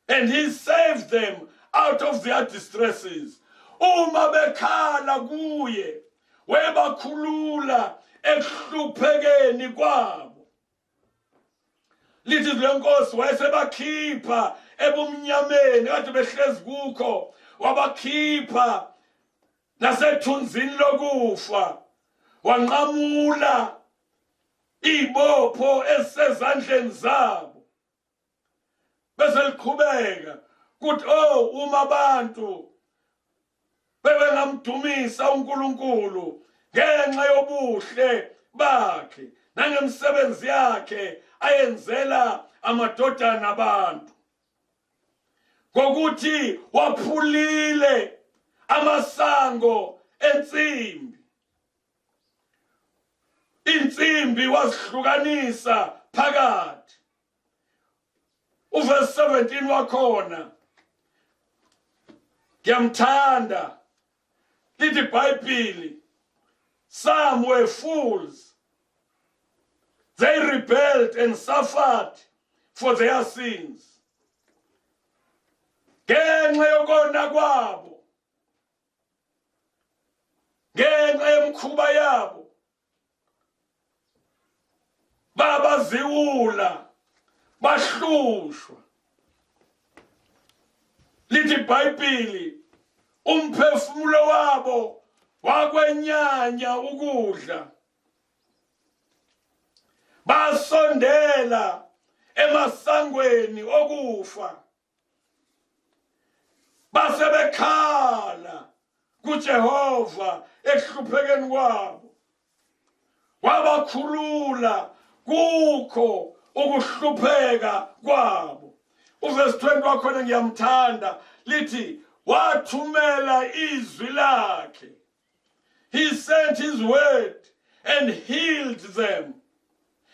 and he saved them out of their distresses. Uma bekhala kuye, webakhulula ekuhluphekeni kwabo. Lithi lenkosi wayesebakhipha ebumnyameni kade behlezi kukho, wabakhipha nasethunzini lokufa wanqamula ibopho esezandleni zabo bese liqhubeka kuthi oh uma abantu bebengamdumisa uNkulunkulu ngenxa yobuhle bakhe nangemisebenzi yakhe ayenzela amadodana abantu ngokuthi waphulile amasango ensimbi insimbi wazihlukanisa phakathi uverse 17 wakhona ngiyamthanda lithi iBhayibheli some were fools they rebelled and suffered for their sins ngenxa yokona kwabo ngenxa yemikhuba yabo babaziwula bahlushwa lithi iBhayibheli umphefumulo wabo wakwenyanya ukudla basondela emasangweni okufa base bekhala kuJehova ekuhluphekeni kwabo wabakhulula kukho ukuhlupheka kwabo uverse 20 wakhona ngiyamthanda lithi wathumela izwi lakhe He sent his word and healed them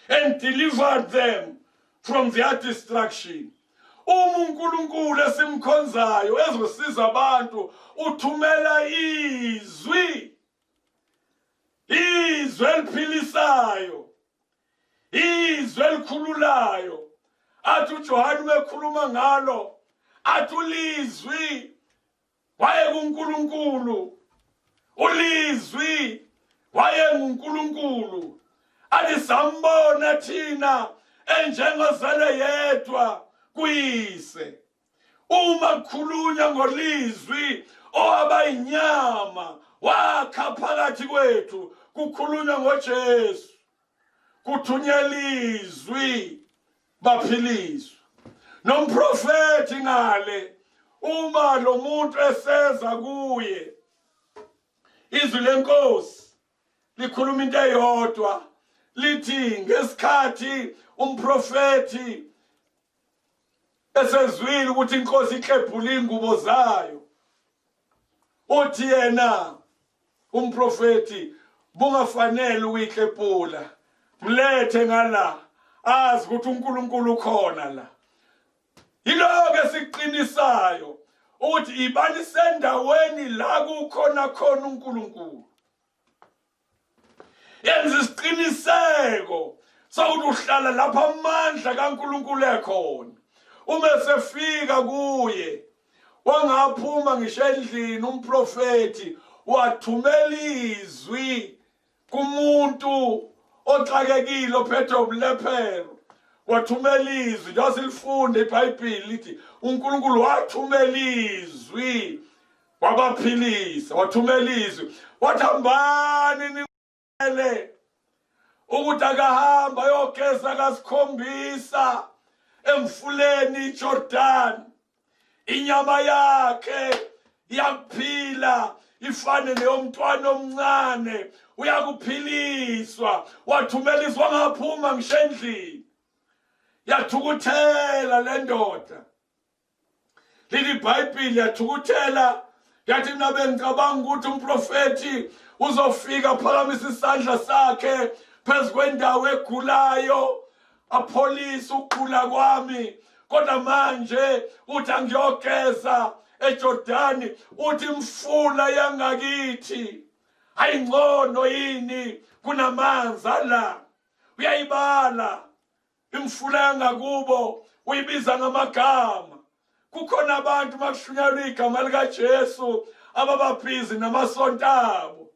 and delivered them from their destruction. Uma uNkulunkulu esimkhonzayo ezosiza abantu uthumela izwi izwi eliphilisayo izwi elikhululayo athi uJohane umekhuluma ngalo athi ulizwi wayekuNkulunkulu ulizwi wayenguNkulunkulu athi sambona thina enjengozele yedwa kuyise uma kukhulunywa ngolizwi owaba inyama wakha phakathi kwethu kukhulunywa ngoJesu kuthunyelwa izwi baphiliswa nomprofethi ngale uma lo muntu eseza kuye izwi lenkosi likhuluma into eyodwa Lithi ngesikhathi umprofethi esezwile ukuthi inkosi iklebhula ingubo zayo, uthi yena umprofethi, bungafanele ukuyiklepula, mlethe ngala azi ukuthi uNkulunkulu ukhona la. Yiloko esiqinisayo ukuthi ibani sendaweni la kukhona khona uNkulunkulu. Yenza isiqiniseko sokuthi uhlala lapha amandla kaNkulunkulu ekhona. Uma sefika kuye wangaphuma ngisho endlini umprofethi wathumela izwi kumuntu oxakekile ophethwe ubulephero, wathumela izwi. Njengoba silifunda iBhayibheli lithi uNkulunkulu wathumela izwi wabaphilisa, wathumela izwi wathi hambani nile ukuthi akahamba ayogeza kasikhombisa emfuleni iJordan, inyama yakhe iyakuphila ifane neyomntwana omncane, uyakuphiliswa. Wathumela izwi wangaphuma ngisho endlini. Yathukuthela le ndoda, lili iBhayibheli, yathukuthela yathi mina bengicabanga ukuthi umprofethi uzofika aphakamisa isandla sakhe phezu kwendawo egulayo apholise ukugula kwami, kodwa manje uthi angiyogeza eJordani, uthi imfula yangakithi ayingcono yini kunamanzi ala. Uyayibala imfula yangakubo, uyibiza ngamagama. Kukhona abantu makushunyelwa igama likaJesu abababhizi namasonto abo.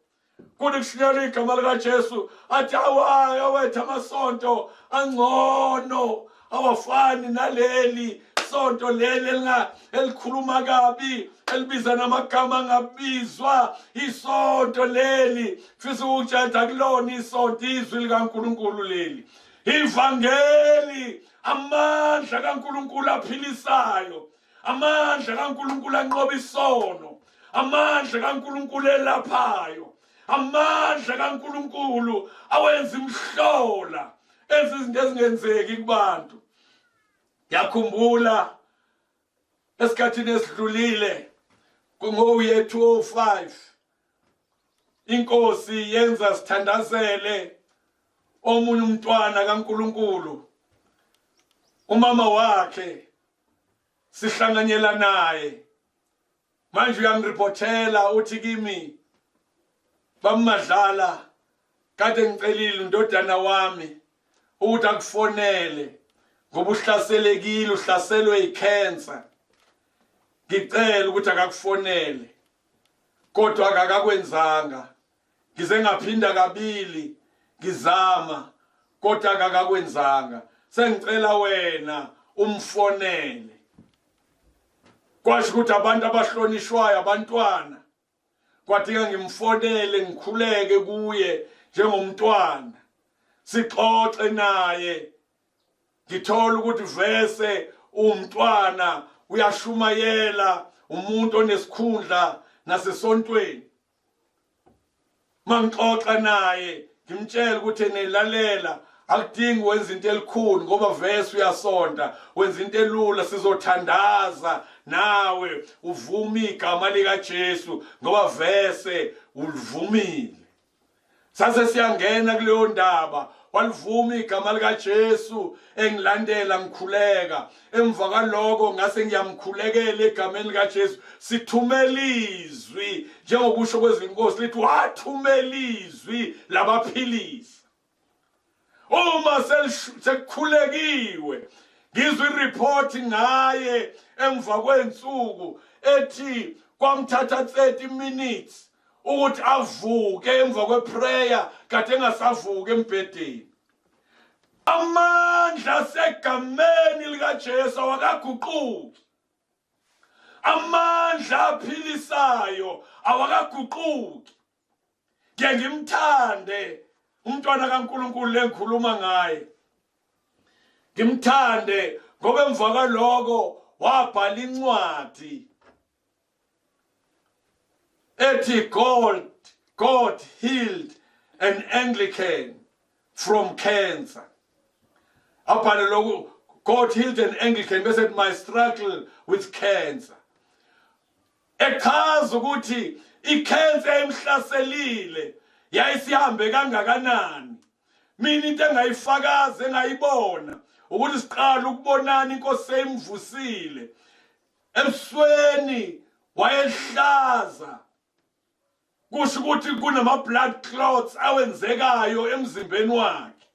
Kuthi kushunyelwa igama likaJesu athi awayo awethu amasonto angcono, awafani naleli sonto leli elikhuluma kabi, elibiza namagama angabizwa. Isonto leli fisa ukutshela kulona isonto, izwi likaNkulunkulu leli, ivangeli, amandla kaNkulunkulu aphilisayo, amandla kaNkulunkulu anqoba isono, amandla kaNkulunkulu elaphayo, amandla kaNkulunkulu awenza imhlola, enza izinto ezingenzeki kubantu. Ngiyakhumbula esikhathini esidlulile ngo-year 2005 inkosi yenza sithandazele omunye umntwana kaNkulunkulu, umama wakhe sihlanganyela naye. Manje uyangiriphothela uthi kimi, bamadlala kade ngicelile undodana wami ukuthi akufonele ngoba uhlaselekile, uhlaselwe icancer, ngicela ukuthi akakufonele, kodwa akakakwenzanga. Ngize ngaphinda kabili ngizama, kodwa akakakwenzanga, sengicela wena umfonele. Kwasho ukuthi abantu abahlonishwayo abantwana, kwadinga ngimfonele ngikhuleke kuye njengomntwana, sixoxe naye, ngithola ukuthi vese umntwana uyashumayela, umuntu onesikhundla nasesontweni. Mangixoxa naye ngimtshela ukuthi nelalela, akudingi wenza into elikhulu ngoba vese uyasonta, wenza into elula, sizothandaza nawe uvuma igama likaJesu ngoba vese ulivumile. Sase siyangena kuleyo ndaba, walivuma igama likaJesu, engilandela ngikhuleka. Emva kwaloko ngase ngiyamkhulekela egameni likaJesu, sithumela izwi njengokusho kwezinkosi lithi wathumela izwi labaphilisa. Uma sekukhulekiwe ngizwe ireport ngaye emva kwensuku ethi kwamthatha 30 minutes ukuthi avuke emva kweprayer, kade engasavuki embhedeni. Amandla asegameni likaJesu awakaguquki, amandla aphilisayo awakaguquki. Ngiye ngimthande umntwana kaNkulunkulu lengikhuluma ngaye, ngimthande ngoba emva kwaloko wabhala incwadi ethi God healed an Anglican. from cancer. Abhale lokhu, God healed an Anglican, bese my struggle with cancer. Echaza ukuthi i-cancer emhlaselile yayisihambe kangakanani. Mina into engayifakaza engayibona ukuthi siqala ukubonana inkosi seyimvusile. Ebusweni wayehlaza, kusho ukuthi kunama blood clots awenzekayo emzimbeni wakhe.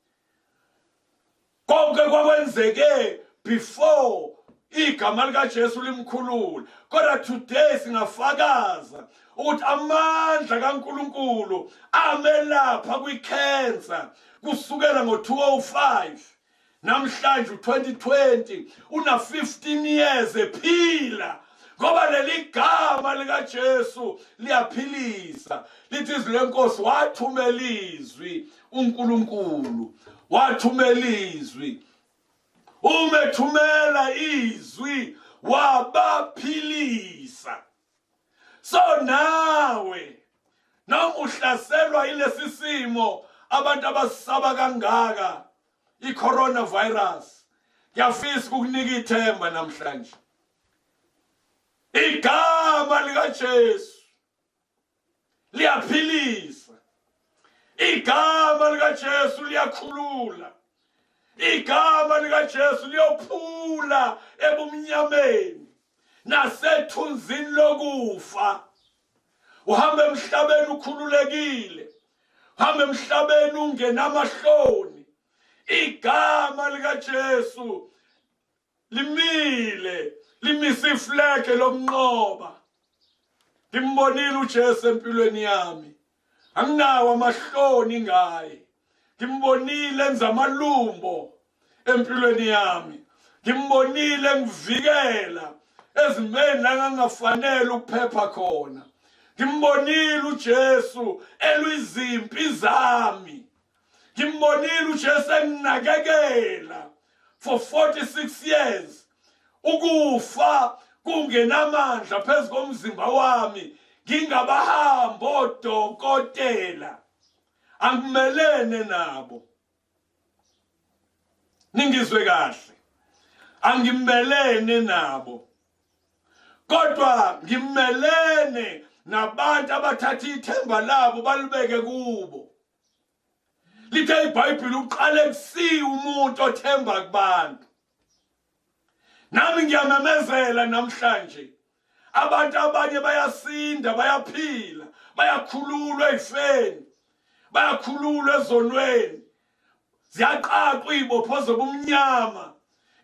Konke kwakwenzeke before igama likaJesu limkhulule. Kodwa today singafakaza ukuthi amandla kaNkuluNkulu amelapha kwi-cancer kusukela ngo-205, namhlanje u-2020, una 15 years ephila, ngoba leli gama likaJesu liyaphilisa. Lithi izwi lenkosi, wathumela izwi uNkulunkulu, wathumela izwi, uma ethumela izwi wabaphilisa. So nawe noma uhlaselwa ilesi simo abantu abasaba kangaka, i-coronavirus, ngiyafisa ukukunika ithemba namhlanje. Igama likaJesu liyaphilisa, igama likaJesu liyakhulula, igama likaJesu liyophula ebumnyameni nasethunzini lokufa. Uhamba emhlabeni ukhululekile, uhamba emhlabeni ungenamahloni. Igama likaJesu limile, limise iflege lokunqoba. Ngimbonile uJesu empilweni yami, anginawo amahloni ngaye. Ngimbonile enza amalumbo empilweni yami, ngimbonile ngivikela ezimeni la ngangafanele ukuphepha khona. Ngimbonile uJesu elwizimpi zami, ngimbonile uJesu enginakekela for 46 years, ukufa kungenamandla phezu komzimba wami, ngingabahamba odokotela, angimelene nabo. Ningizwe kahle, angimelene nabo, kodwa ngimelene nabantu abathatha ithemba labo balibeke kubo. Lithe iBhayibheli, uqale kusiya umuntu othemba kubantu. Nami ngiyamemezela namhlanje, abantu abanye bayasinda, bayaphila, bayakhululwa ezifeni, bayakhululwa ezonweni, ziyaqaqwa izibopho zobumnyama,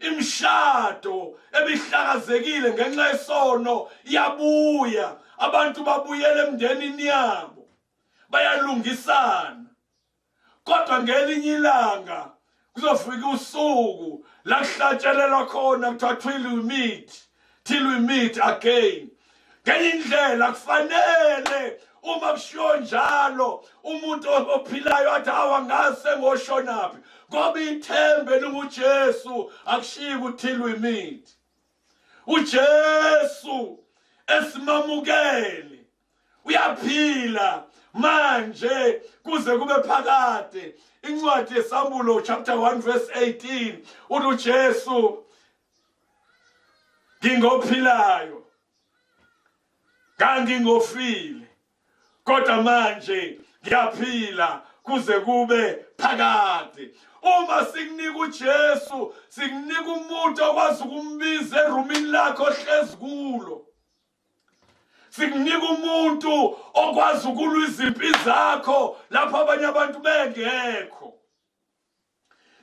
imishado ebihlakazekile ngenxa yesono iyabuya, abantu babuyela emndenini yabo, bayalungisana. Kodwa ngelinye ilanga kuzofika usuku la kuhlatshelelwa khona kuthiwa till we meet, till we meet again. Ngenye indlela kufanele uma kushiwo njalo umuntu ophilayo athi, awa, ngase ngoshonaphi, ngoba ithembe linguJesu akushiyi ku-till we meet. UJesu esimamukele uyaphila manje kuze kube phakade. Incwadi yeSambulo chapter 1 verse 18 uthi uJesu, ngingophilayo, ngangingofile, kodwa manje ngiyaphila kuze kube phakade. Uma sikunika uJesu, sikunika umuntu okwazi ukumbiza erumini lakho ohlezi kulo, sikunika umuntu okwazi ukulwa izimpi zakho lapho abanye abantu bengekho,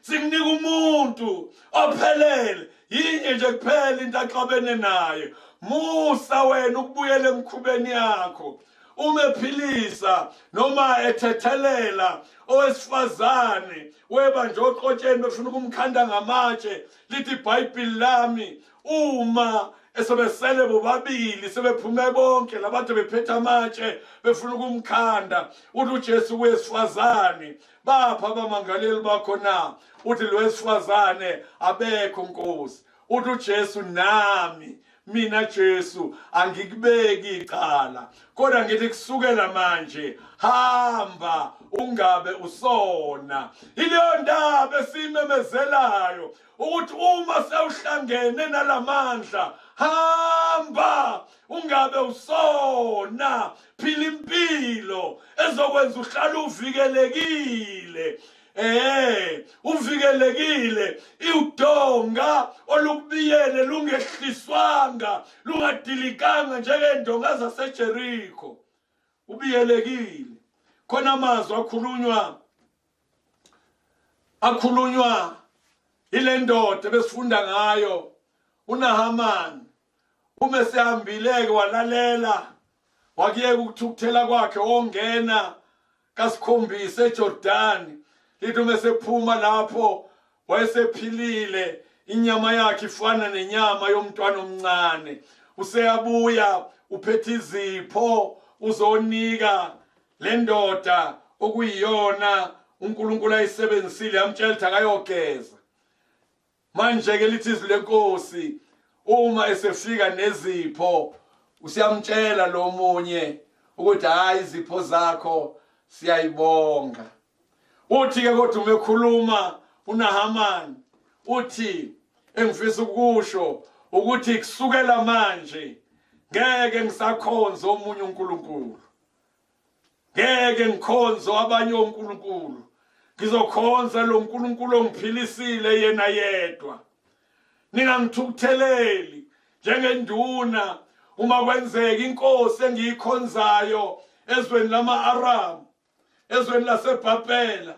sikunika umuntu ophelele. Yinye nje kuphela into axabene naye: musa wena ukubuyela emkhubeni yakho. Uma ephilisa noma ethethelela owesifazane weba nje oqotsheni befuna ukumkhanda ngamatshe, lithi iBhayibheli lami, uma esebesele bobabili, sebephume bonke labantu bephethe amatshe befuna ukumkhanda, uthi uJesu kuwesifazane, bapha abamangaleli bakho na? Uthi lo wesifazane, abekho, Nkosi. Uthi uJesu, nami Mina Jesu angikubeki icala, kodwa ngithi kusukela manje hamba ungabe usona. Ileyo ndaba esiyimemezelayo ukuthi uma sewuhlangene nalamandla hamba ungabe usona, phila impilo ezokwenza uhlale uvikelekile. Uvikelekile, iwudonga olukubiyele lungehliswanga, lungadilikanga njengendonga zaseJeriko. Ubiyelekile. Khona amazwi akhulunywa ile ndoda besifunda ngayo uNahamani. Uma esehambile-ke walalela, wakuyeka ukuthukuthela kwakhe, wongena kasikhombisa eJordani. Lithi uma esephuma lapho wayesephilile, inyama yakhe ifana nenyama yomntwana omncane. Useyabuya uphethe izipho uzonika le ndoda okuyiyona uNkulunkulu ayisebenzisile, yamtshela ukuthi akayogeza. Manje ke lithi izwi lenkosi uma esefika nezipho usiyamtshela lo munye ukuthi hayi, izipho zakho siyayibonga. Uthi ke kodwa uma ekhuluma uNahamani uthi engifisa ukusho ukuthi kusukela manje ngeke ngisakhonza omunye uNkulunkulu, ngeke ngikhonze abanye onkulunkulu, ngizokhonza lo nkulunkulu ongiphilisile yena yedwa. Ningangithukutheleli njengenduna uma kwenzeka inkosi engiyikhonzayo ezweni lama-Aramu, ezweni laseBhabhela,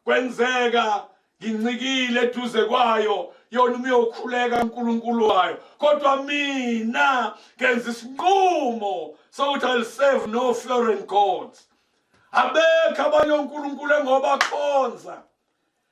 kwenzeka ngincikile eduze kwayo, yona uma uyokhuleka uNkulunkulu wayo, kodwa mina ngenza isinqumo sokuthi I'll serve no foreign gods. Abekho abanye onkulunkulu engobakhonza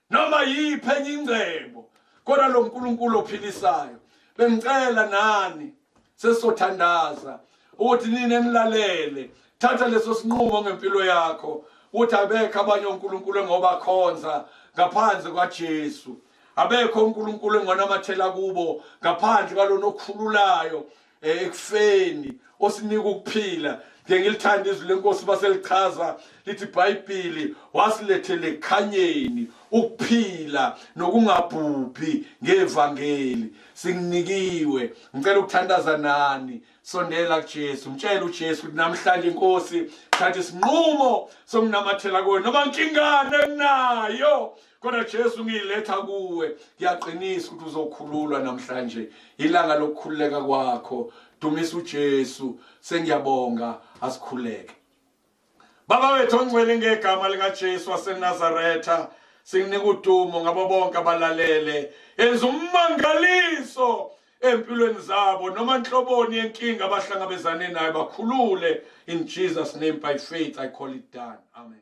noma yiphi enye ingcebo, kodwa lo nkulunkulu ophilisayo. Bengicela nani sesizothandaza ukuthi nini enilalele, thatha leso sinqumo ngempilo yakho ukuthi abekho abanye onkulunkulu engobakhonza ngaphandle kwaJesu, abekho onkulunkulu engonamathela kubo ngaphandle kwalona okhululayo ekufeni, osinika ukuphila. Ngeke ngilithanda izwi lenkosi baselichaza lithi iBhayibheli wasilethele ekukhanyeni ukuphila nokungabhubhi ngevangeli singinikiwe. Ngicela ukuthandaza nani. Sondela kuJesu, mtshele uJesu ukuthi namhlanje inkosi thatha isinqumo sokunamathela kuwe, noma nkingane enginayo, kodwa Jesu ngiyiletha kuwe. Ngiyaqinisa ukuthi uzokhululwa namhlanje, ilanga lokukhululeka kwakho. Dumisa uJesu. Sengiyabonga, asikhuleke. Baba wethu ongcwele, ngegama likaJesu waseNazaretha singinika udumo ngabo bonke abalalele. Yenza ummangaliso empilweni zabo, noma nhloboni yenkinga abahlangabezane nayo, bakhulule. In Jesus name, by faith I call it done. Amen.